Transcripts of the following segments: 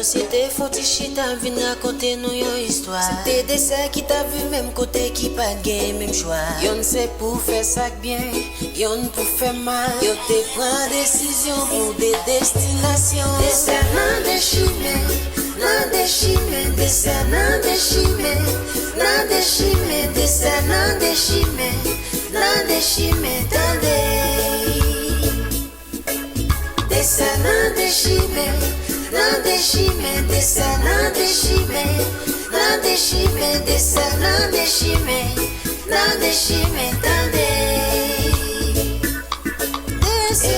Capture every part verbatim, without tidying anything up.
Se te fon ti chita vin rakonte nou yon istwa. Se te de sè ki t ap viv menm kote ki pa t gen menm chwa. Yonn se pou fè sa k byen, yonn pou fè mal. Yo te pran desizyon pou de destinasyon. De sè nan de chimen, nan de chimen, de sè nan de chimen, nan de chimen, de sè nan de chimen, nan de chimen, tande. De sè nan de chimen, nan de chimen, de sè nan de chimen, nan de chimen, de sè nan de chimen, nan de chimen, tande. De sè.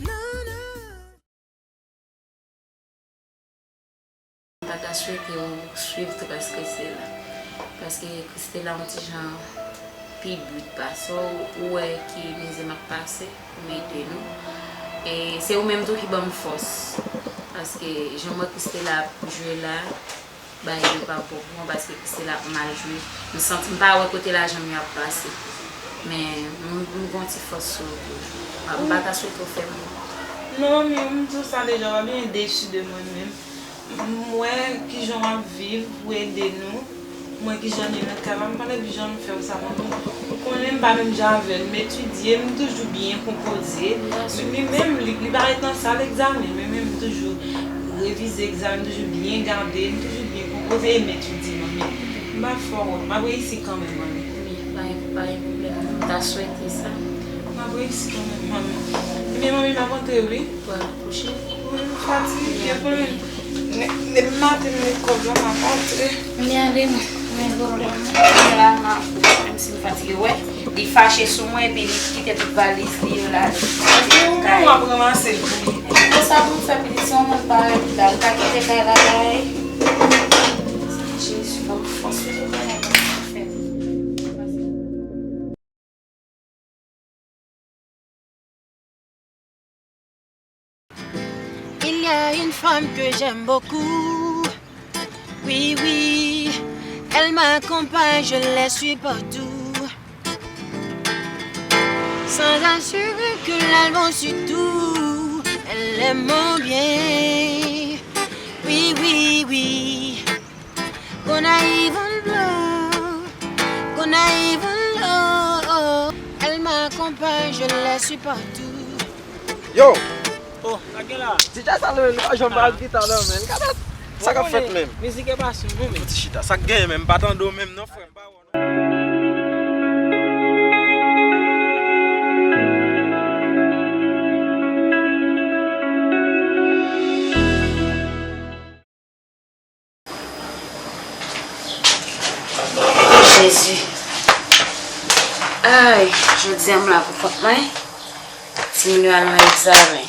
Nan, nan. Mwen ta swete w swiv tras Christella. Paske Christella yon ti jan pi brut pase w, ou wè ki mizè m ap pase pou m ede nou. E se ou menm tou ki ban m fòs. Paske jan m wè Christella ap jwe la, bagay yo pa bon pou mwen paske Christella ap mal jwe. M santi m pa wè kote lajan m yo ap pase. Men m, m gon ti fòs sou ou toujou. M pa ta swete w fè m. Non, manmi, m di w sa deja, w ap byen desi de mwen menm. M wè kijan w ap viv, ou ede nou. M wè kijan nou nan kay la, m pa t ap janm fè w sa, manmi. Ou konnen m pa menm jan avè l, m etidye, m toujou byen konpoze. Men li menm, li, li pa ret nan sal egzamen, men menm m toujou revize egzamen, m toujou byen gade, m toujou byen konpoze, e m etidye, manmi. M pa fè w wont, m ap reyisi kanmenm, manmi. Wi, pa gen, pa gen pwoblèm, m ta swete sa. M ap reyisi kanmenm, manmi. Ebyen, manmi, m ap antre, wi. Pou al kouche. Wi, m fatige, konnen. Depi maten m met kòb la, m ap antre. Li ale, mwen, mwen pwoblèm. Mwen la, m ap, menm si m fatige, wè. Li fache sou mwen, epi li kite tout valiz li yo la. Epi ou menm w ap ranmase l pou li. Konsa pou m fè pitit, se yon moun parèy li la. Li pa kite kay la, kay. Jezi, ban m fòs, se tout bagay mwen fè. Il y a une femme que j'aime beaucoup. Oui, oui, elle m'accompagne, je la suis partout. Sans assurer que l'album surtout, elle aime mon bien. Oui, oui, oui. Gonna even blow, gonna even blow. Elle m'accompagne, je la suis partout. Yo! Oh, sa gen la? D J Salomon, nou pa janm ba gita non, men. Gade sa k ap fèt, men. Mizik e pasyon nou, men. Fouti chita. Sa k genyen, men? M pa tande w menm non, frè m. Pa wè non. Jezi. Ay, jodi a m la pou kont mwen. Timoun yo al nan egzamen.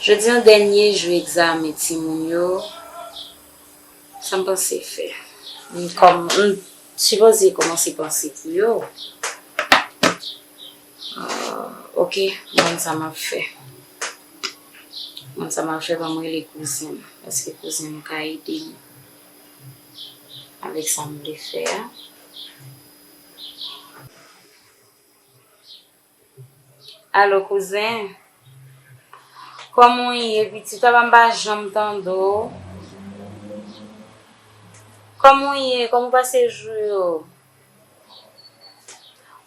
Jodi a dènye jou egzamen timoun yo. Sa m panse fè? M kòm, m sipoze kòmanse panse pou yo. Ah, oke, m konn sa m ap fè. M konn sa m ap fè, ban m rele kouzen m. Èske kouzen m ka ede m avèk sa m vle fè a? Alo, kouzen. Kòman w ye, pitit? Papa m pa janm tande w. Kòman w ye? Kòman w pase jou yo?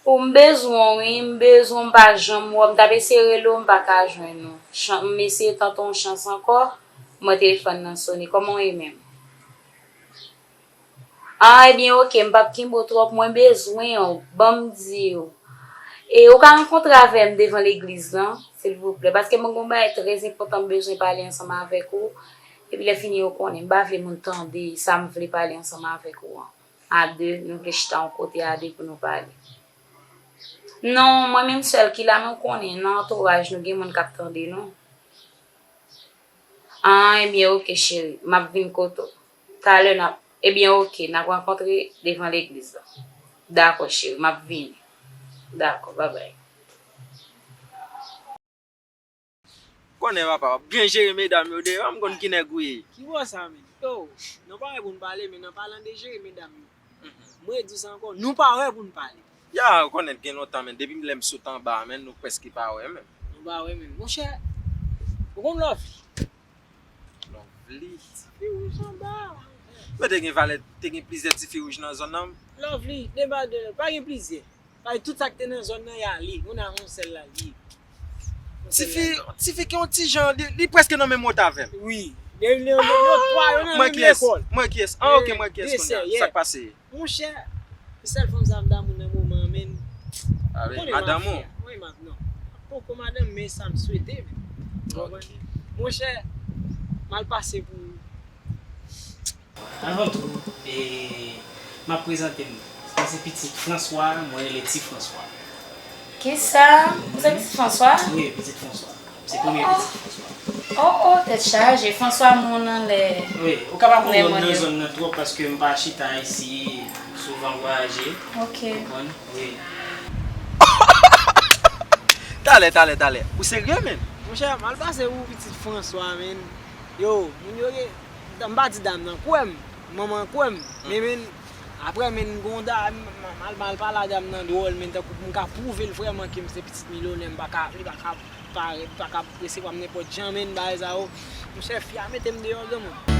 Ou, m bezwen w, wi, m bezwen w, m pa janm wè w. M t ap eseye rele w, m pa ka jwenn ou. Chan-, m eseye tante yon chans ankò, m wè telefòn nan sone. Kòman w ye menm? Ah, ebyen, oke, m p ap kenbe w twòp, mwen bezwen w, ban m di w. E ou ka rankontre avè m devan legliz lan, silvouplè, paske mwen gen yon bagay trè enpòtan m bezwen pale ansanm avèk ou, epi lè fini ou konnen, m pa vle moun tande sa m vle pale ansanm avèk ou an. A de, nou vle chita yon kote a de pou nou pale. Non, mwen menm sèl ki la, men ou konnen, nan antouraj nou gen moun k ap tande nou. Ah, ebyen, oke, cheri, m ap vin kote w. Talè n ap, ebyen, oke, n ap rankontre devan legliz la. Dakò, cheri, m ap vini. Dakò, babay. Konnen papa, w ap byen jere medam yo deyò, m konn ki nèg ou ye. Ki bò sa, men? Yo, nou parèt pou n pale, men nan palan de jere medam yo. Mwen di w sa ankò, nou pa wè pou n pale. Ya, ou konnen gen lontan, men depi lè m sot anba a, men nou prèske pa wè, men. Nou pa wè, men. Monchè, Ou konn Lovely? Lovely. Ti fi wouj anba. Men te gen valè, te gen plizyè ti fi wouj nan zòn nan. Lovely, deba de, pa gen plizyè. Paske tout sa k te nan zòn nan, y ale. Kounye a yon sèl la, li. Yon sèl la. Tifi, tifi ki yon ti jan, li, li prèske nan menm wotè avè m. Wi. Yo, yo, yo, yo twa, yo nan menm lekòl. Mwen kiyès? Mwen kiyès? Ah, ok, mwen kiyès kounye a? Sa k pase? Monchè, sèl fanm sa m damou nan moman an, men. Ah, wi, madanm ou? Wi, madanm. Poko madanm, men sa m swete, men. Ok. Monchè, m al pase pou. Avan tou, e, m ap prezante m. Mwen se pitit Franswa, mwen rele Ti Franswa. Kisa? Ou se pitit Franswa? Wi, pitit Franswa. Se premye pitit Franswa. Oh, oh, tèt chaje. Franswa moun anlè. Wi, ou ka pa konn moun nan zòn nan twòp paske m pa chita isi, souvan vwayaje. Ok. Konprann? Wi. Talè, talè, talè. Ou serye, menn? Monchè, m al pase pou pitit Franswa, menn. Yo, moun yo gen, m pa di dam nan kwè m, manman kwè m. Men, men, apre, men, gon da, m, m, m al, m al pale a dam nan dwòl, men, tankou pou m ka pwouve l vrèman ke m se pitit milyonè, m pa ka, li pa ka parèt, li pa ka resevwa m nenpòt jan, men, bagay sa yo. Monchè, fi a mete m deyò, granmoun.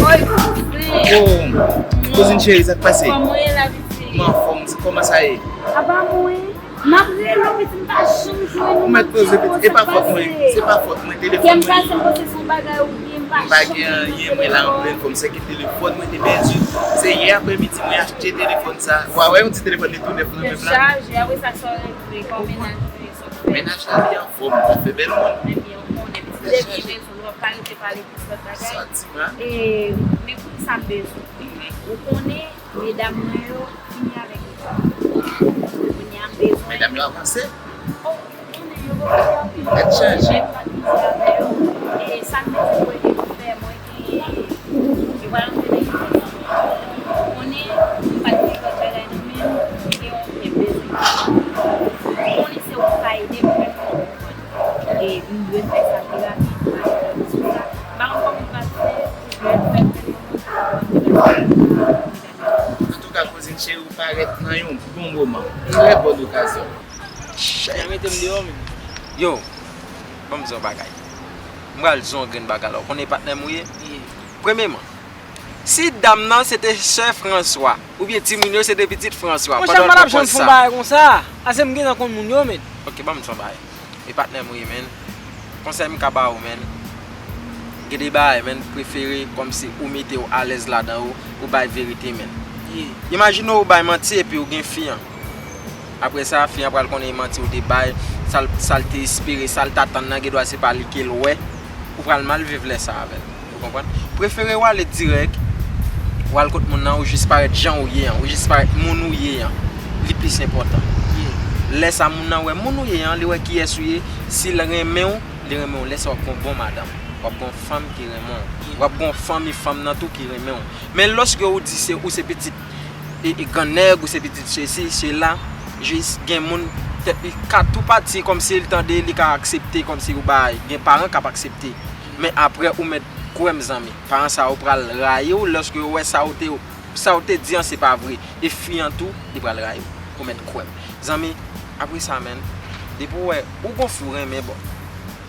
Oy, kouzin. Oh, kouzin cheri, sa k pase? Kòman w ye la, pitit? Mwen anfòm, kòman sa ye? Apa mwen? M ap rele w, pitit, m pa janm jwenn ou. Ou mèt poze, pitit. E pa fòt mwen. Se pa fòt mwen. Telefòn mwen. Kè m kase, m panse se yon bagay ou byen, m pa janm jwenn ou nan telefòn. M pa gen anyen, mwen la an plen fòm. Se ke telefòn mwen te pèdi. Se yè aprèmidi mwen achte telefòn sa. Wa wè yon ti telefòn li tou nèf nan men m la. Chaje, apre sa, sa w regle, kòman mennaj ou ye, sa w fè? Mennaj la, li anfòm, li fè bèl moun. Ebyen, ou konnen, pitit, depi bezwen, w ap ka rete pale plis lòt bagay. Sa w di m la? E, men pou sa m bezwen. Ou konnen, medam mwen yo fini avèk li. Kounye a m bezwen. Medam yo avanse? Oh, ou konnen yo poko fè anpil. Tèt chaje. Men m p ap mize avè yo. E sa m bezwen pou ede m fè, mwen gen, yo pral antre nan yon fòs. Ou konnen, m pa t gen lòt bagay nan men m, m gen yon byen m bezwen. Ou konnen se ou ki ka ede m menm. E m dwe fè sa pi rapid, m pa gen tan sou sa. M pa konn kòman m pral fè pou jwenn fè m fè yon kontak. Antouka, kouzin cheri, ou parèt nan yon bon moman. Trè bòn okazyon. Shit. Yo mete m deyò menm. Yo, ban m di yon bagay. M pral di yon grenn bagay la. Ou konnen patnè m ou ye? Ye. Premyeman, si dam nan se te sè Franswa, oubyen timoun yo se te pitit Franswa, pandan l pran pòz sa. Monchè, m pa t ap janm fè yon bagay konsa. Ase m gentan konn moun yo, men. Ok, ban m di yon bagay. E patnè m ou ye, menn. Konsèy m ka ba ou, menn. Gen de bagay, menn, prefere kòmsi ou mete w alèz ladan yo, ou bay verite, menn. Ye. Imajine w bay manti epi ou gen fi an. Apre sa, fi an pral konnen e manti ou te bay, sa l, sa l te espere, sa l t atann nan, gen dwa se pa li ke l wè. Ou pral mal viv lè sa avè l. Ou konprann? Prefere w ale dirèk, w al kot moun nan, ou jis parèt jan ou ye an, ou jis parèt moun ou ye an. Li plis enpòtan. Ye. Lè sa moun nan wè moun ou ye an, li wè kiyès ou ye, si l renmen w, li renmen w. Lè sa w ap gen yon bon madanm, w ap gen yon fanm ki renmen w. Ye. W ap gen yon fanmi fanm nan tou ki renmen w. Men lòske ou di se ou se pitit e, e grann nèg, ou se pitit sesi, sela, jis gen moun tèt li ka tou pati kòmsi l tande li ka aksepte kòmsi ou bay, gen paran k ap aksepte. Men apre ou mèt kwè m zanmi, paran sa yo pral rayi w lòske yo wè sa ou te, sa ou te di an se pa vre. E fi an tou, li pral rayi w. Ou mèt kwè m. Zanmi, apre sa, menn, depi w wè ou gon fi w renmen, bon,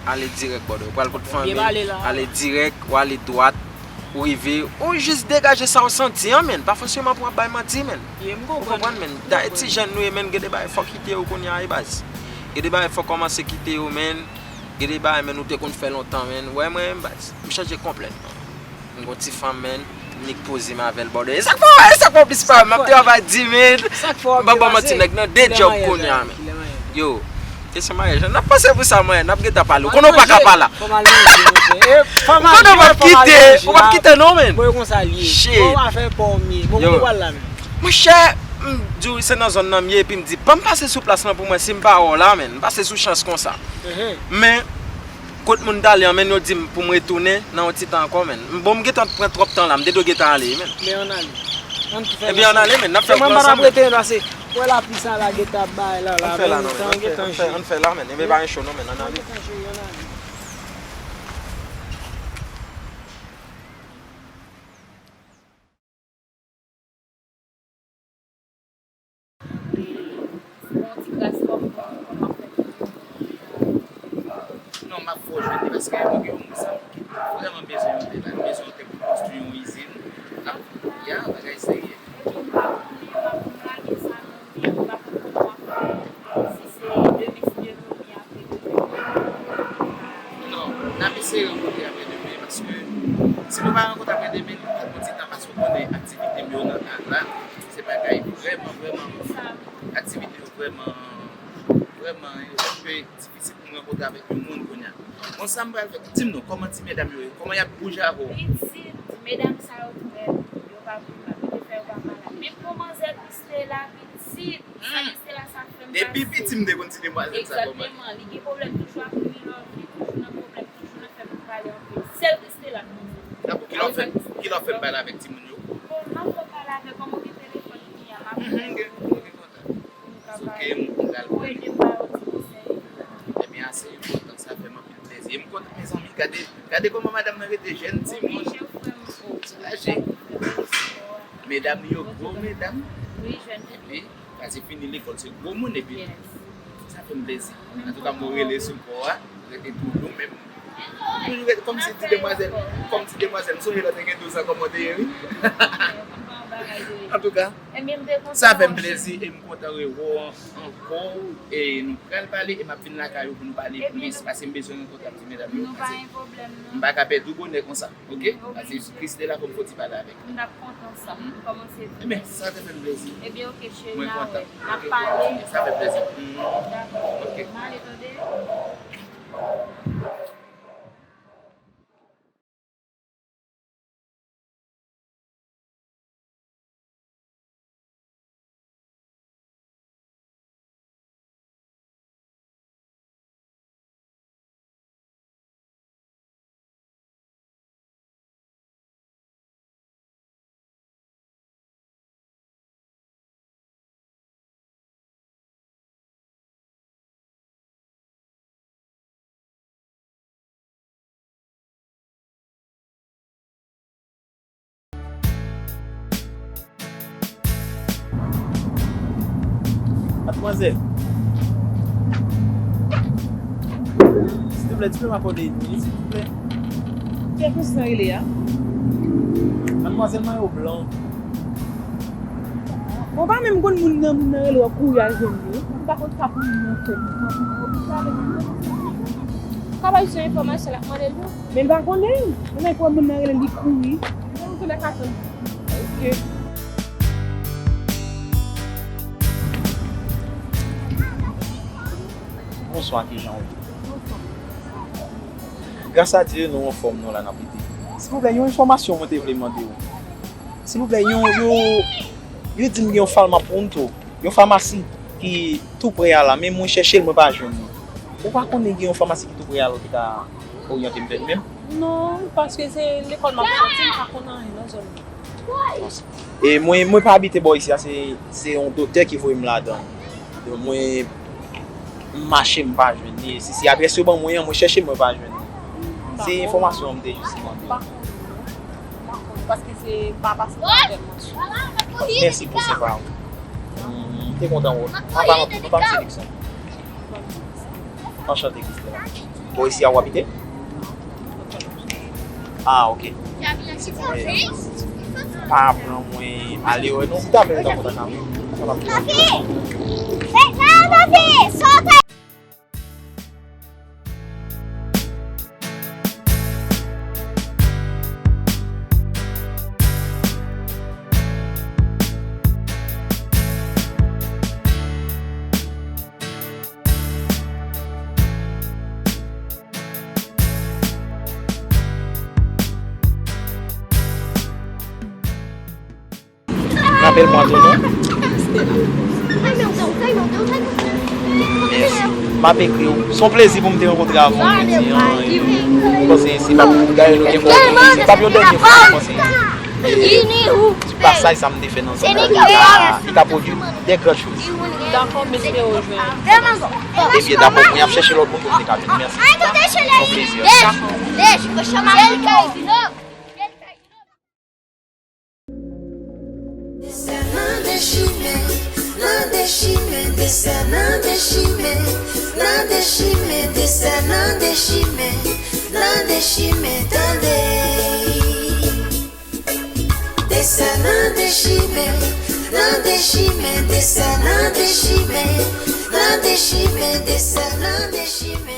ale dirèk, brother. Ou pral kot fanmi, ale dirèk, ou ale dwat, ou rive, ou jis degaje sa w santi an, menn. Pa fòseman pou w ap bay manti, menn. Ou konprann, menn. Dayè ti jèn nou ye, menn, gen de bagay fò kite yo kounye a, wi, baz. Gen de bagay fò kòmanse kite yo, menn. Gen de bagay, menn, ou te konn fè lontan, menn. Ou wè mwen menm, baz. M chanje konplètman. M gon ti fanm, menn. M nik poze m avè l, brother. E sa k fè, e sa k fè w plis pa, m ap travay di, menn. M pa ba w manti, nèg nan de djòb kounye a, menn. Yo, kesyon maryaj la, n ap panse pou sa, mwen, n ap gentan pale. Ou konnen w pa ka pa la. Ou konnen w p ap kite, ou p ap kite non, menn. Shit. Yo. Monchè, m di w se nan zòn nan m ye, epi m di, ban m pase sou plas lan pou mwen, si m pa wè w la, menn, m pase sou chans konsa. Men, kot moun t ale an, menn, yo di m pou m retounen nan yon ti tan ankò, menn. Bon, m gentan pran twòp tan la, m te dwe gentan ale, menn. Men ann ale. Ebyen, ann ale, menn, n ap fè l ansanm, menn. Wè lapli sa la gentan ap bay la, la, men tan gentan, ann fè la, men, men pa gen cho non, men, ann ale. Bon, ti kras kòb, kòman fè pou non, m ap fè w jwenn li, paske mwen gen yon moun sa ki vrèman bezwen yon tè la, li bezwen yon tè pou konstwi yon izin. N ap, ya, bagay serye. Epi m pa konnen, m ap lage sa nan men w, m pa konn kòman w ap fè, si se demen, si Dye vle, oubyen apre demen. Non, n ap eseye rankontre apre demen, paske si nou pa rankontre apre demen, li pral pran ti tan, paske w konnen aktivite m yo nan kay la, se bagay vrèman, vrèman, aktivite yo vrèman, vrèman, yo pe difisil pou m rankontre avèk yon moun kounye a. Bon, sa m pral fè, di m non, kòman ti medam yo ye? Kòman y ap bouje avè w? Pitit, medam sa yo trè bon. Yo pa vle mal. Yo te fè yo pa malad. Men pou manzè Kristela, pitit, sa Kristela sa fè m pase. Depi piti, m te konn ti demwazèl sa kòman. Egzakteman. Li gen pwoblèm toujou ak mi love, li toujou nan pwoblèm, toujou nan fè moun pale anpil. Sèl Kristela m konn. Dakò, kilè w fè, kilè w fè m pale avèk timoun yo? Bon, m ap fè w pale avèk, kòman w gen telefòn kounye a, m ap. Mhm, m gen, m gen kontak. Pou nou ka pale. Pou ede m ba yo ti konsèy. Ebyen, ase enpòtan, sa fè m anpil plezi. E m kontan, mezanmi, gade, gade kòman madanm nan rete jèn timoun. Oblije, frè m. Ti laje. Medam yo gwo, medam. Wi, jèn. Epi, sa se fini lekòl, se gwo moun, epi sa fè m plezi. Antouka, mwen rele sou kò a, rete toujou menm. Toujou rete kòm si ti demwazèl, kòm ti demwazèl. M sonje lè te gen douz an kòman w te ye, wi. Antouka, sa fè m plezi e m kontan rewè w ankò. E nou pral pale e m ap vin lakay ou pou nou pale plis, paske m bezwen rankontre ak ti medam yo, paske m pa ka pèdi w bonè konsa, oke? Paske Christella fò m foti pale avèk li. M t ap kontan sa. Kòman se vre? Ebyen, sa te fè m plezi. Ebyen, oke, cheri, n a wè. N ap pale. Sa fè plezi. Dakò. Oke. M ale tande. Madmwazèl. Silvouplè, ti pè m akòde yon minit, silvouplè. Kiyès mesye sa rele a? Madmwazèl, mayo blan. Bon, pa menm konn moun nan, moun nan rele w ap kouri al jwenn li. M pa konn sa pou moun nan fè. Ka bay se enfòmasyon l ap mande l tou. Men l pa konnen. Men nan pou moun nan rele l, li kouri. Men m tou lè ka tann. Ok. Bonswa, kijan w ye? Gras a Dye, nou anfòm, nou la n ap rete. Silvouplè, yon enfòmasyon mwen te vle mande w. Silvouplè, yon, yo, yo di m gen yon Farmapunto, yon famasi ki tou pre a la, men mwen chèche l, mwen pa jwenn li. Ou pa konnen gen yon famasi ki tou pre a la, ou te ka oryante m vè li menm? Non, paske se lekòl m ap soti, m pa konn anyen nan zòn nan. E mwen, mwen pa abite bò isi a, se, se yon doktè ki voye m ladan. Donk mwen, m mache, m pa jwenn li. Si se adrès yo ban mwen an, mwen chèche, mwen pa jwenn li. Se enfòmasyon an m te jis mande. M pa konn, non. M pa konn, paske se pa pase nan tèl mwen. Mèsi pou se pa ou. M te kontan wè w. An palan, mwen pa m se Luckson. Anchante, Christella. Bò isi a w abite? Ah, ok. Pa pran mwen ale wè non. M ta vle nan kontak avè w. Sa pa pran. Rapèl mwen tou non. Mèsi. M ap ekri w. Se yon plezi pou m te rankontre avè w jodi an. Mwen panse se p ap, dayè nou gen kòdone, se p ap yon dènye fwa, mwen panse. Ti pasaj sa m te fè nan zòn nan, li ka, li ka pwodui de gran choz. Dakò, m espere w jwenn. Ebyen, dakò, mwen ap chèche lòt moun pou m te ka vini. Mèsi. Yon plezi. Dakò. Nan de chimen, nan de chimen, de sa nan de chimen, nan de chimen, de sa nan de chimen, nan de chimen, tande. De sa nan de chimen, nan de chimen, de sa nan de chimen, nan de chimen, de sa nan de chimen.